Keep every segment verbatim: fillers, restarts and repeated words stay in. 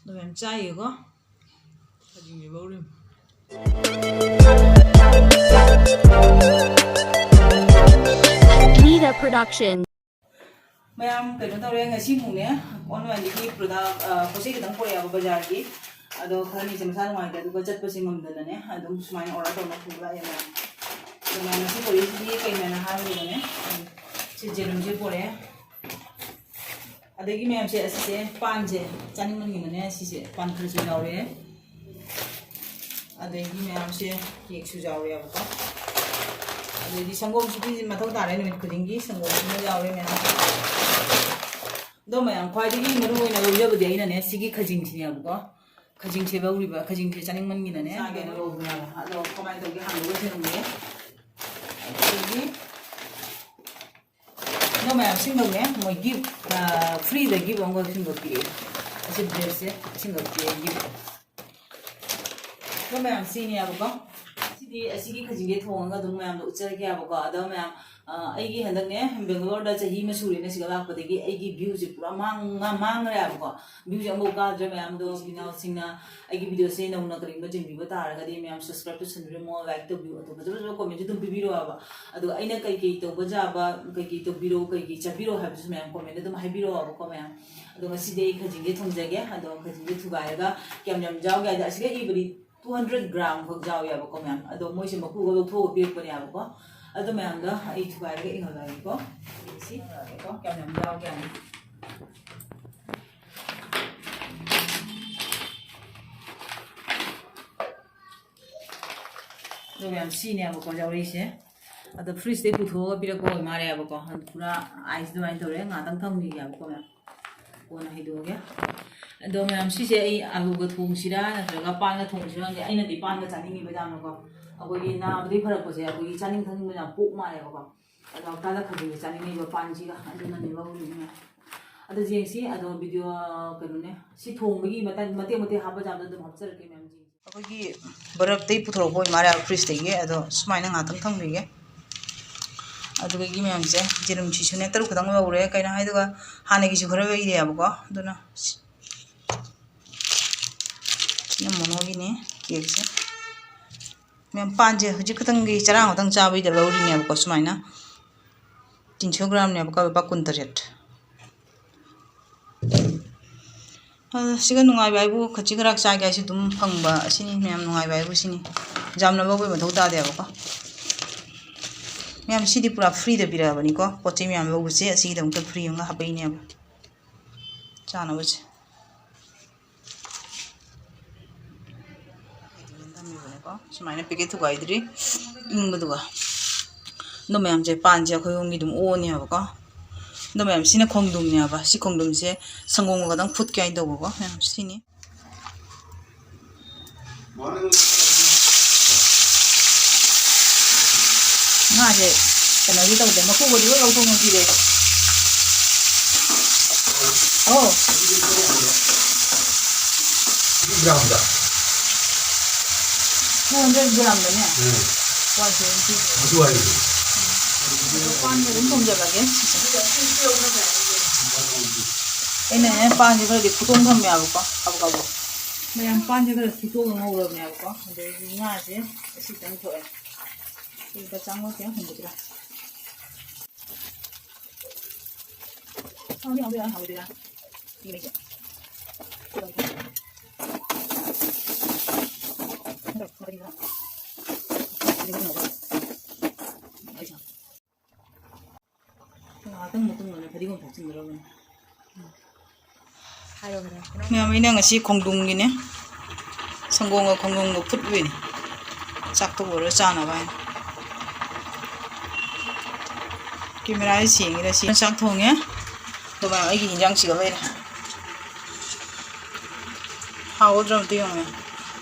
ꯑꯗꯨ ꯃꯌꯥꯝ ꯆꯥꯏꯌꯦꯀꯣ꯫ ꯈꯖꯤꯡꯁꯦ ꯂꯧꯔꯤꯕ꯫ Nida Production. ꯃꯌꯥꯝ ꯀꯩꯅꯣ ꯇꯧꯔꯦ, ꯉꯁꯤ ꯑꯃꯨꯛꯅꯦ ꯑꯣꯟꯂꯥꯏꯟꯗꯒꯤ ꯄ꯭ꯔꯗꯛ ꯄꯣꯠ ꯆꯩ ꯈꯤꯇꯪ ꯄꯨꯔꯛꯑꯦꯕ ꯕꯖꯥꯔꯒꯤ꯫ ꯑꯗꯣ ꯈꯔꯅꯤꯁꯦ ꯃꯁꯥ ꯅꯨꯡꯉꯥꯏꯇꯦ, ꯑꯗꯨꯒ ꯆꯠꯄꯁꯦ ꯉꯝꯗꯅꯅꯦ ꯑꯗꯨꯝ ꯁꯨꯃꯥꯏꯅ ꯑꯣꯔꯗꯔ ꯇꯧꯔꯒ ꯄꯨꯕ ꯂꯥꯛꯑꯦ ꯃꯌꯥꯝ꯫ ꯑꯗꯣ ꯃꯌꯥꯝ ꯉꯁꯤ ꯄꯨꯔꯛꯏꯁꯤꯗꯤ ꯀꯩ ꯍꯥꯏꯅ ꯍꯥꯏꯔꯤꯕꯅꯦ, ꯁꯤ ꯖꯦꯔꯨꯝꯁꯦ ꯄꯨꯔꯛꯑꯦ꯫ ꯑꯗꯒꯤ ꯃꯌꯥꯝꯁꯦ ꯑꯁꯤꯁꯦ ꯄꯥꯟꯁꯦ ꯆꯥꯅꯤꯡꯃꯟꯒꯤꯗꯅꯦ ꯁꯤꯁꯦ ꯄꯥꯟ ꯈꯔꯁꯨ ꯌꯥꯎꯔꯛꯑꯦ꯫ ꯑꯗꯒꯤ ꯃꯌꯥꯝꯁꯦ ꯀꯦꯛꯁꯨ ꯌꯥꯎꯔꯦꯕꯀꯣ꯫ ꯑꯗꯩꯗꯤ ꯁꯪꯒꯣꯝꯁꯤꯗꯤ ꯃꯊꯧ ꯇꯥꯔꯦ, ꯅꯨꯃꯤꯠ ꯈꯨꯗꯤꯡꯒꯤ ꯁꯪꯒꯣꯝꯁꯤꯃ ꯌꯥꯎꯔꯦ ꯃꯌꯥꯝ꯫ ꯑꯗꯣ ꯃꯌꯥꯝ ꯈ꯭ꯋꯥꯏꯗꯒꯤ ꯃꯔꯨ ꯑꯣꯏꯅ ꯂꯧꯖꯕꯗꯤ ꯑꯩꯅꯅꯦ ꯁꯤꯒꯤ ꯈꯖꯤꯡꯁꯤꯅꯦꯕꯀꯣ꯫ ꯈꯖꯤꯡꯁꯦ ꯂꯧꯔꯤꯕ, ꯈꯖꯤꯡꯁꯦ ꯆꯥꯅꯤꯡꯃꯟꯒꯤꯗꯅꯦ ꯆꯥꯒꯦꯅ ꯂꯧꯕꯅꯦꯕ꯫ ꯑꯗꯣ ꯀꯃꯥꯏꯅ ꯇꯧꯒꯦ ꯍꯥꯡꯗꯣꯛꯑꯒ ꯌꯦꯡꯉꯝꯒꯦ꯫ ꯑꯗꯒꯤ ꯑꯗꯣ ꯃꯌꯥꯝ ꯁꯤꯡꯗꯧꯅꯦ, ꯃꯣꯏ ꯒꯤꯐ ꯐ꯭ꯔꯤꯗ ꯒꯤꯐ ꯑꯃꯈꯛ ꯁꯤꯡꯕ ꯄꯤꯔꯛꯑꯦ꯫ ꯑꯁꯤ ꯕ꯭ꯔꯦꯁꯁꯦ ꯁꯤꯡꯕ ꯄꯤꯔꯛꯑꯦ ꯒꯤꯐ꯫ ꯑꯗꯣ ꯃꯌꯥꯝ ꯁꯤꯅꯦꯕꯀꯣ꯫ ꯁꯤꯗꯤ ꯑꯁꯤꯒꯤ ꯈꯖꯤꯡꯁꯦ ꯊꯣꯡꯉꯒ ꯑꯗꯨꯝ ꯃꯌꯥꯝꯗ ꯎꯠꯆꯔꯒꯦ ꯍꯥꯏꯕꯀꯣ꯫ ꯑꯗꯣ ꯃꯌꯥꯝ ꯑ, ꯑꯩꯒꯤ ꯍꯟꯗꯛꯅꯦ ꯕꯦꯡꯒꯂꯣꯔꯗ ꯆꯍꯤ ꯑꯃ ꯁꯨꯔꯦꯅ ꯁꯤꯗ ꯂꯥꯛꯄꯗꯒꯤ ꯑꯩꯒꯤ ꯚ꯭ꯌꯨꯁꯦ ꯄꯨꯔꯥ ꯃꯥꯡ-, ꯃꯥꯡ-, ꯃꯥꯡꯈ꯭ꯔꯦ ꯍꯥꯏꯕꯀꯣ꯫ ꯚ꯭ꯌꯨꯁꯦ ꯑꯃꯐꯥꯎ ꯀꯥꯗ꯭ꯔꯦ꯫ ꯃꯌꯥꯝꯗꯣ ꯏꯆꯤꯟ ꯏꯅꯥꯎꯁꯤꯡꯅ ꯑꯩꯒꯤ ꯚꯤꯗꯤꯑꯣꯁꯦ ꯅꯧꯅ ꯀꯔꯤꯒꯨꯝꯕ ꯌꯦꯡꯕꯤꯕ ꯇꯥꯔꯒꯗꯤ ꯃꯌꯥꯝ ꯁꯕꯁꯀ꯭ꯔꯥꯏꯕ ꯇꯧꯁꯟꯕꯤꯔꯝꯃꯣ, ꯂꯥꯏꯛ ꯇꯧꯕꯤꯌꯨ, ꯑꯗꯣ ꯐꯖ ꯐꯖꯕ ꯀꯣꯃꯦꯟꯁꯨ ꯑꯗꯨꯝ ꯄꯤꯕꯤꯔꯛꯑꯣ ꯍꯥꯏꯕ꯫ ꯑꯗꯣ ꯑꯩꯅ ꯀꯩꯀꯩ ꯇꯧꯕ ꯌꯥꯕ, ꯀꯩꯀꯩ ꯇꯧꯕꯤꯔꯛꯑꯣ, ꯀꯩꯀꯩ ꯆꯥꯕꯤꯔꯛꯑꯣ ꯍꯥꯏꯕꯗꯨꯁꯨ ꯃꯌꯥꯝ ꯀꯣꯃꯦꯟꯗ ꯑꯗꯨꯝ ꯍꯥꯏꯕꯤꯔꯛꯑꯣꯕꯀꯣ ꯃꯌꯥꯝ꯫ ꯑꯗꯣ ꯉꯁꯤꯗꯤ ꯑꯩ ꯈꯖꯤꯡꯁꯦ ꯊꯣꯡꯖꯒꯦ꯫ ꯑꯗꯣ ꯈꯖꯤꯡꯁꯦ ꯊꯨꯒꯥꯏꯔꯒ ꯀꯌꯥꯝ ꯌꯥꯝ ꯌꯥꯎꯒꯦ ꯍꯥꯏꯗꯤ ꯑꯁꯤꯗ ꯏꯕꯗꯤ ꯇꯨ ꯍꯟꯗ꯭ꯔꯦꯠ ꯒ꯭ꯔꯥꯝ ꯈꯛ ꯌꯥꯎꯋꯦꯕꯀꯣ ꯃꯌꯥꯝ꯫ ꯑꯗꯣ ꯃꯣꯏꯁꯦ ꯃꯀꯨꯒ ꯂꯧꯊꯣꯛꯑꯒ ꯄꯤꯔꯛꯄꯅꯦꯕꯀꯣ꯫ ꯑꯗꯣ ꯃꯌꯥꯝꯗ ꯑꯩ ꯊꯨꯒꯥꯏꯔꯒ ꯏꯍꯜꯂꯒꯦꯀꯣ꯫ ꯁꯤ ꯌꯥꯔꯦꯀꯣ, ꯀꯌꯥꯝ ꯌꯥꯝ ꯌꯥꯎꯒꯦ ꯍꯥꯏꯅ꯫ ꯑꯗꯣ ꯃꯌꯥꯝ ꯁꯤꯅꯦꯕꯀꯣ ꯌꯥꯎꯔꯛꯏꯁꯦ꯫ ꯑꯗꯣ ꯐ꯭ꯔꯤꯖꯇꯩ ꯄꯨꯊꯣꯛꯑꯒ ꯄꯤꯔꯛꯄ ꯑꯣꯏ ꯃꯥꯜꯂꯦꯕꯀꯣ꯫ ꯑꯗꯨ ꯄꯨꯔꯥ ꯑꯥꯏꯁ ꯑꯗꯨꯃꯥꯏꯅ ꯇꯧꯔꯦ꯫ ꯉꯥꯛꯇꯪ ꯊꯝꯈꯤꯒꯦꯕꯀꯣ ꯃꯌꯥꯝ꯫ ꯀꯣꯟꯅ ꯍꯩꯗꯣꯛꯑꯒꯦ꯫ ꯑꯗꯣ ꯃꯌꯥꯝ ꯁꯤꯁꯦ ꯑꯩ ꯑꯂꯨꯒ ꯊꯣꯡꯁꯤꯔꯥ ꯅꯠꯇ꯭ꯔꯒ ꯄꯥꯟꯒ ꯊꯣꯡꯁꯤꯔꯥ ꯈꯪꯗꯦ꯫ ꯑꯩꯅꯗꯤ ꯄꯥꯟꯒ ꯆꯥꯅꯤꯡꯉꯤꯕ ꯌꯥꯝꯅꯀꯣ꯫ ꯑꯩꯈꯣꯏꯒꯤ ꯅꯥꯕꯗꯒꯤ ꯐꯔꯛꯄꯁꯦ ꯑꯩꯈꯣꯏꯒꯤ ꯆꯥꯅꯤꯡ ꯊꯛꯅꯤꯡꯕ ꯌꯥꯝ ꯄꯣꯛ ꯃꯥꯜꯂꯦꯕꯀꯣ꯫ ꯑꯗꯣ ꯍꯞꯇꯥꯗ ꯈꯖꯤꯡꯁꯦ ꯆꯥꯅꯤꯡꯉꯤꯕ ꯄꯥꯟꯁꯤꯒ꯫ ꯑꯗꯨꯅꯅꯦ ꯂꯧꯔꯤꯁꯦ ꯃꯌꯥꯝ꯫ ꯑꯗꯣ ꯌꯦꯡꯁꯤ꯫ ꯑꯗꯣ ꯚꯤꯗꯤꯑꯣ ꯀꯩꯅꯣꯅꯦ, ꯁꯤ ꯊꯣꯡꯕꯒꯤ ꯃꯇꯥꯡ ꯃꯇꯦꯛ ꯃꯇꯦꯛ ꯍꯥꯞꯄ ꯌꯥꯕꯗꯣ ꯑꯗꯨꯝ ꯍꯥꯞꯆꯔꯛꯀꯦ ꯃꯌꯥꯝ ꯌꯦꯡꯁꯤ꯫ ꯑꯩꯈꯣꯏꯒꯤ ꯕꯔꯞꯇꯩ ꯄꯨꯊꯣꯔꯛꯄ ꯑꯣꯏ ꯃꯥꯜꯂꯦ ꯐ꯭ꯔꯤꯖꯇꯒꯤ꯫ ꯑꯗꯣ ꯁꯨꯃꯥꯏꯅ ꯉꯥꯛꯇꯪ ꯊꯝꯕꯤꯒꯦ꯫ ꯑꯗꯨꯗꯒꯤ ꯃꯌꯥꯝꯁꯦ ꯌꯦꯔꯨꯝꯁꯤꯁꯨꯅꯦ ꯇꯔꯨꯛ ꯈꯛꯇꯪ ꯂꯧꯔꯦ꯫ ꯀꯩꯅꯣ ꯍꯥꯏꯗꯨꯒ ꯍꯥꯟꯅꯒꯤꯁꯨ ꯈꯔ ꯂꯩꯔꯤꯑꯕꯀꯣ꯫ ꯑꯗꯨꯅ ꯏꯅꯝꯃ ꯃꯣꯅꯣꯒꯤꯅꯦ cakeꯁꯦ꯫ ꯃꯌꯥꯝ ꯄꯥꯟꯁꯦ ꯍꯧꯖꯤꯛ ꯈꯛꯇꯪꯒꯤ ꯆꯔꯥ ꯈꯛꯇꯪ ꯆꯥꯕꯩꯗ ꯂꯧꯔꯤꯅꯦꯕꯀꯣ, ꯁꯨꯃꯥꯏꯅ꯫ ꯇꯤꯟꯁꯣ ꯒ꯭ꯔꯥꯝꯅꯦꯕꯀꯣ, ꯂꯨꯄꯥ ꯀꯨꯟꯇꯔꯦꯠ꯫ ꯑꯗꯣ ꯁꯤꯒ ꯅꯨꯡꯉꯥꯏꯕ ꯍꯥꯏꯕꯨ ꯈꯖꯤꯛ ꯈꯔꯥꯛ ꯆꯥꯒꯦ ꯍꯥꯏꯁꯨ ꯑꯗꯨꯝ ꯐꯪꯕ ꯑꯁꯤꯅꯤ ꯃꯌꯥꯝ, ꯅꯨꯡꯉꯥꯏꯕ ꯍꯥꯏꯕꯨ ꯁꯤꯅꯤ꯫ ꯌꯥꯝꯅ ꯂꯧꯕꯒꯤ ꯃꯊꯧ ꯇꯥꯗꯦꯕꯀꯣ꯫ ꯃꯌꯥꯝ ꯁꯤꯗꯤ ꯄꯨꯔꯥ freeꯗ ꯄꯤꯔꯛꯑꯕꯅꯤꯀꯣ꯫ ꯄꯣꯠ ꯆꯩ ꯃꯌꯥꯝ ꯂꯧꯕꯁꯦ ꯑꯁꯤꯒꯤꯗꯃꯛꯇ free ꯑꯃꯒ ꯍꯥꯞꯄꯛꯏꯅꯦꯕ꯫ ꯆꯥꯅꯕꯁꯦ꯫ ꯊꯝꯃꯤꯕꯅꯦꯀꯣ꯫ ꯁꯨꯃꯥꯏꯅ packet ꯊꯨꯒꯥꯏꯗ꯭ꯔꯤ꯫ ꯏꯪꯕꯗꯨꯒ꯫ ꯑꯗꯣ ꯃꯌꯥꯝꯁꯦ, ꯄꯥꯟꯁꯦ ꯑꯩꯈꯣꯏ ꯑꯍꯨꯝꯒꯤ ꯑꯗꯨꯝ ꯑꯣꯅꯦꯕꯀꯣ꯫ ꯑꯗꯣ ꯃꯌꯥꯝ, ꯁꯤꯅ ꯈꯣꯡꯗ꯭ꯔꯨꯝꯅꯦꯕ꯫ ꯁꯤ ꯈꯣꯡꯗ꯭ꯔꯨꯝꯁꯦ ꯁꯪꯒꯣꯝꯒ ꯈꯇꯪ ꯐꯨꯠꯀꯦ ꯍꯥꯏꯅ ꯇꯧꯕꯀꯣ꯫ ꯃꯌꯥꯝ ꯁꯤꯅꯤ꯫ ꯉꯥꯁꯦ ꯀꯩꯅꯣꯗꯤ ꯇꯧꯗꯦ, ꯃꯀꯨꯒꯗꯤ ꯂꯣꯏ ꯂꯧꯊꯣꯛꯅꯈꯤꯔꯦ꯫ ꯑꯣ꯫ ꯒ꯭ꯔꯥꯝꯗ꯫ Two hundred ꯒ꯭ꯔꯥꯝꯗꯅꯦ? ꯎꯝ꯫ One seventy꯫ ꯑꯗꯨ ꯍꯥꯏꯔꯤꯗꯨ꯫ ꯑꯗꯣ ꯄꯥꯟꯒ ꯑꯗꯨꯝ ꯊꯣꯡꯖꯜꯂꯒꯦ ꯁꯤꯁꯦ꯫ ꯑꯩꯅꯅꯦ ꯄꯥꯟꯁꯦ ꯈꯔꯗꯤ ꯐꯨꯠꯇꯣꯛ ꯊꯝꯃꯦꯕꯀꯣ, ꯀꯥꯕꯛ ꯀꯥꯕꯛ꯫ ꯃꯌꯥꯝ ꯄꯥꯟꯁꯦ ꯈꯔ ꯐꯨꯠꯇꯣꯛꯑꯒ ꯉꯧꯔꯕꯅꯦꯕꯀꯣ꯫ ꯑꯗꯩꯗꯤ ꯉꯥꯁꯦ ꯑꯁꯤꯇꯪ ꯊꯣꯛꯑꯦ꯫ ꯁꯤ ꯂꯨꯄꯥ ꯆꯥꯝꯃ ꯀꯌꯥ ꯍꯨꯝꯐꯨꯇꯔꯥ? ꯍꯥꯎꯗꯤ ꯍꯥꯎꯗꯣꯏꯔꯥ, ꯍꯥꯎꯔꯣꯏꯗꯣꯏꯔꯥ? ꯁꯤꯒꯤ ꯂꯩꯁꯦ꯫ ꯉꯥꯏꯍꯥꯛꯇꯪ ꯃꯇꯨꯡꯗꯅꯦ ꯐꯗꯤꯒꯣꯝ ꯊꯥꯛꯆꯤꯟꯒꯗꯕꯅꯦ꯫ ꯃꯌꯥꯝ, ꯑꯩꯅ ꯉꯁꯤ ꯈꯣꯡꯗ꯭ꯔꯨꯝꯒꯤꯅꯦ, ꯁꯪꯒꯣꯝꯒ ꯈꯣꯡꯗ꯭ꯔꯨꯝꯒ ꯐꯨꯠꯂꯨꯏꯅꯦ, ꯆꯥꯛꯇꯣ ꯑꯣꯏꯔ ꯆꯥꯅꯕ ꯍꯥꯏꯅ꯫ Cameraꯁꯦ ꯁꯦꯡꯉꯤꯔ ꯁꯤ ꯆꯥꯛ ꯊꯣꯡꯉꯦ, ꯑꯗꯨꯒ ꯑꯩꯒꯤ ꯍꯤꯟꯖꯥꯡꯁꯤꯒ ꯂꯩꯔꯦ꯫ ꯍꯥꯎꯒꯗ꯭ꯔꯥ ꯑꯝꯇ ꯌꯦꯡꯉꯨꯅꯦ꯫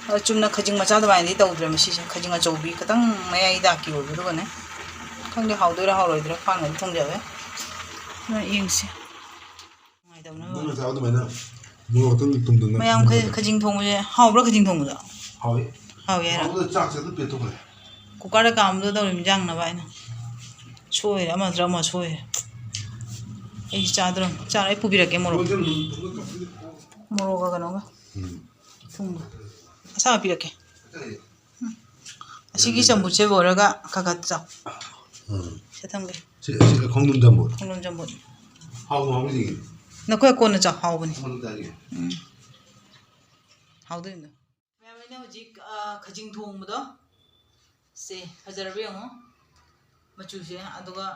ꯑꯗꯣ ꯆꯨꯝꯅ ꯈꯖꯤꯡ ꯃꯆꯥ ꯑꯗꯨꯃꯥꯏꯅꯗꯤ ꯇꯧꯗ꯭ꯔꯦ ꯃꯁꯤꯁꯦ, ꯈꯖꯤꯡ ꯑꯆꯧꯕꯤ ꯈꯤꯇꯪ ꯃꯌꯥꯏ ꯗꯥꯛꯀꯤ ꯑꯣꯏꯕꯗꯨꯒꯅꯦ꯫ ꯈꯪꯗꯦ ꯍꯥꯎꯗꯣꯏꯔꯥ ꯍꯥꯎꯔꯣꯏꯗꯣꯏꯔꯥ, ꯈ꯭ꯋꯥꯡꯅꯗꯤ ꯊꯣꯡꯖꯕ ꯌꯥꯏ꯫ ꯑꯗꯨꯅ ꯌꯦꯡꯁꯤ꯫ ꯅꯨꯡꯉꯥꯏꯇꯕꯅ ꯂꯣꯏꯔꯦ꯫ ꯅꯪꯅ ꯆꯥꯕ ꯑꯗꯨꯃꯥꯏꯅ ꯃꯣꯔꯣꯛ ꯑꯀꯪꯕ ꯇꯨꯝꯗꯅ ꯃꯌꯥꯝ ꯈ-, ꯈꯖꯤꯡ ꯊꯣꯡꯕꯁꯦ ꯍꯥꯎꯕ꯭ꯔꯥ? ꯈꯖꯤꯡ ꯊꯣꯡꯕꯗꯣ? ꯍꯥꯎꯋꯤ꯫ ꯍꯥꯎꯋꯤ ꯍꯥꯏꯔꯣ? ꯍꯥꯎꯕꯗ ꯆꯥꯛꯁꯦ ꯑꯗꯨꯝ ꯄꯦꯠꯊꯣꯛꯈ꯭ꯔꯦ꯫ Cookerꯗ ꯀꯥꯝꯕꯗꯣ ꯇꯧꯔꯤꯕ ꯏꯟꯖꯥꯡꯅꯕ ꯍꯥꯏꯅ꯫ ꯁꯣꯏꯔꯦ, ꯑꯃ ꯅꯠꯇ꯭ꯔ ꯑꯃ ꯁꯣꯏꯔꯦ꯫ ꯑꯩ ꯆꯥꯗ꯭ꯔꯣ? ꯆꯥꯔꯣ, ꯑꯩ ꯄꯨꯕꯤꯔꯛꯀꯦ ꯃꯣꯔꯣꯛ꯫ ꯃꯣꯏꯁꯦ ꯑꯗꯨꯝ ꯄꯨꯡꯀꯛ ꯀꯛꯄꯤꯗ ꯀꯣ꯫ ꯃꯣꯔꯣꯛꯀ ꯀꯩꯅꯣꯒ꯫ ꯎꯝ꯫ ꯊꯨꯝꯒ꯫ ꯑꯁꯥꯕ ꯄꯤꯔꯛꯀꯦ꯫ ꯎꯝ꯫ ꯑꯁꯤꯒꯤ ꯆꯝꯐꯨꯠꯁꯦ ꯂꯣꯏꯔꯒ ꯈꯔ ꯈꯔ ꯆꯥꯎ꯫ ꯎꯝ꯫ ꯁꯤ ꯊꯝꯒꯦ꯫ ꯁꯤ, ꯁꯤ ꯈꯣꯡꯗ꯭ꯔꯨꯝ ꯆꯝꯐꯨꯠ꯫ ꯈꯣꯡꯗ꯭ꯔꯨꯝ ꯆꯝꯐꯨꯠ꯫ ꯍꯥꯎꯕ ꯍꯥꯎꯕꯁꯤꯡ꯫ ꯅꯈꯣꯏ ꯀꯣꯟꯅ ꯆꯥꯎ, ꯍꯥꯎꯕꯅꯤ꯫ ꯀꯣꯟꯅ ꯆꯥꯒꯦ꯫ ꯎꯝ꯫ ꯍꯥꯎꯗꯣꯏꯅꯤ꯫ ꯃꯌꯥꯝ, ꯑꯩꯅ ꯍꯧꯖꯤꯛ, ꯑ, ꯈꯖꯤꯡ ꯊꯣꯡꯕꯗꯣ, ꯁꯦ, ꯐꯖꯔꯕ ꯌꯦꯡꯉꯣ꯫ ꯃꯆꯨꯁꯦ, ꯑꯗꯨꯒ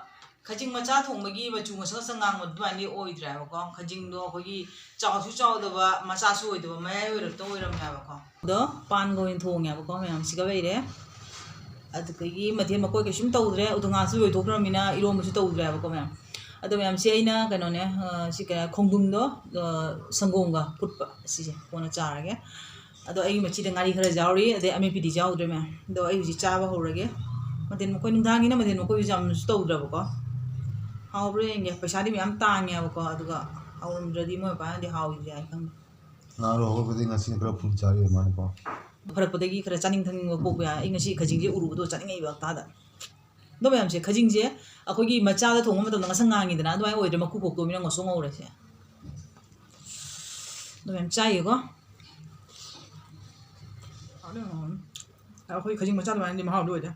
ꯈꯖꯤꯡ ꯃꯆꯥ ꯊꯣꯡꯕꯒꯤ ꯃꯆꯨ ꯉꯁꯪ ꯉꯁꯪ ꯉꯥꯡꯕ ꯑꯗꯨꯃꯥꯏꯅꯗꯤ ꯑꯣꯏꯗ꯭ꯔꯦꯕꯀꯣ꯫ ꯈꯖꯤꯡꯗꯣ ꯑꯩꯈꯣꯏꯒꯤ ꯆꯥꯎꯁꯨ ꯆꯥꯎꯗꯕ, ꯃꯆꯥꯁꯨ ꯑꯣꯏꯗꯕ, ꯃꯌꯥꯏ ꯑꯣꯏꯔꯞꯇ ꯑꯣꯏꯔꯝꯃꯦꯕꯀꯣ꯫ ꯑꯗꯣ ꯄꯥꯟꯒ ꯑꯣꯏꯅ ꯊꯣꯡꯉꯦꯕꯀꯣ ꯃꯌꯥꯝ, ꯁꯤꯒ ꯂꯩꯔꯦ꯫ ꯑꯗꯨꯗꯒꯤ ꯃꯊꯦꯜ ꯃꯀꯣꯏ ꯀꯩꯁꯨꯝ ꯇꯧꯗ꯭ꯔꯦ, ꯎꯇꯣꯡꯉꯥꯁꯨ ꯂꯣꯏꯊꯣꯛꯈ꯭ꯔꯕꯅꯤꯅ ꯏꯔꯣꯝꯕꯁꯨ ꯇꯧꯗ꯭ꯔꯦꯕꯀꯣ ꯃꯌꯥꯝ꯫ ꯑꯗꯣ ꯃꯌꯥꯝꯁꯦ ꯑꯩꯅ ꯀꯩꯅꯣꯅꯦ, ꯑ, ꯁꯤ ꯀꯩꯅꯣ, ꯈꯣꯡꯗ꯭ꯔꯨꯝꯗꯣ, ꯑ, ꯁꯪꯒꯣꯝꯒ ꯐꯨꯠꯄ, ꯁꯤꯁꯦ ꯀꯣꯟꯅ ꯆꯥꯔꯒꯦ꯫ ꯑꯗꯣ ꯑꯩ ꯃꯆꯤꯗ ꯉꯥꯔꯤ ꯈꯔ ꯌꯥꯎꯔꯤ, ꯑꯗꯩ ꯑꯃꯦꯠꯄꯤꯗꯤ ꯌꯥꯎꯗ꯭ꯔꯦ ꯃꯌꯥꯝ꯫ ꯑꯗꯣ ꯑꯩ ꯍꯧꯖꯤꯛ ꯆꯥꯕ ꯍꯧꯔꯒꯦ꯫ ꯃꯊꯦꯜ ꯃꯀꯣꯏ, ꯅꯨꯡꯗꯥꯡꯒꯤꯅ ꯃꯊꯦꯜ ꯃꯀꯣꯏꯁꯨ ꯌꯥꯝꯅꯁꯨ ꯇꯧꯗ꯭ꯔꯕꯀꯣ꯫ ꯍꯥꯎꯕ꯭ꯔꯥ ꯌꯦꯡꯒꯦ꯫ ꯄꯩꯁꯥꯗꯤ ꯃꯌꯥꯝ ꯇꯥꯡꯉꯦꯕꯀꯣ, ꯑꯗꯨꯒ ꯍꯥꯎꯔꯝꯗ꯭ꯔꯗꯤ ꯃꯣꯏ ꯃꯄꯥꯅꯗꯤ ꯍꯥꯎꯏꯗꯤ ꯍꯥꯏ ꯈꯪꯗꯦ꯫ ꯅꯍꯥꯟ ꯍꯧꯒꯠꯄꯗꯤ ꯉꯁꯤꯅ ꯈꯔ ꯐꯨꯜ ꯆꯥꯔꯤ ꯑꯗꯨꯃꯥꯏꯅꯀꯣ꯫ ꯐꯔꯛꯄꯗꯒꯤ ꯈꯔ ꯆꯥꯅꯤꯡ ꯊꯛꯅꯤꯡꯕ ꯄꯣꯛꯄ ꯌꯥꯏ꯫ ꯑꯩ ꯉꯁꯤ ꯈꯖꯤꯡꯁꯦ ꯎꯔꯨꯕꯗꯣ ꯆꯥꯅꯤꯡꯉꯛꯏꯕ ꯍꯞꯇꯥꯗ꯫ ꯑꯗꯣ ꯃꯌꯥꯝꯁꯦ, ꯈꯖꯤꯡꯁꯦ ꯑꯩꯈꯣꯏꯒꯤ ꯃꯆꯥꯗ ꯊꯣꯡꯕ ꯃꯇꯝꯗ ꯉꯁꯪ ꯉꯥꯡꯉꯤꯗꯅ, ꯑꯗꯨꯃꯥꯏꯅ ꯑꯣꯏꯗ꯭ꯔꯦ, ꯃꯀꯨ ꯈꯣꯛꯇꯣꯃꯤꯅ ꯉꯧꯁꯣꯛ ꯉꯧꯔꯦ ꯁꯦ꯫ ꯑꯗꯣ ꯃꯌꯥꯝ ꯆꯥꯏꯌꯦꯀꯣ꯫ ꯍꯥꯎꯗꯤ ꯍꯥꯎꯕꯅꯤ꯫ ꯑꯩꯈꯣꯏ ꯈꯖꯤꯡ ꯃꯆꯥ ꯑꯗꯨꯃꯥꯏꯅꯗꯤ ꯃꯍꯥꯎꯗꯤ ꯑꯣꯏꯗꯦ꯫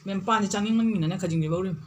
ꯃꯌꯥꯝ ꯄꯥꯟꯗꯤ ꯆꯥꯅꯤꯡꯃꯟꯒꯤꯗꯅ ꯈꯖꯤꯡꯁꯦ ꯂꯧꯔꯤꯅꯤ꯫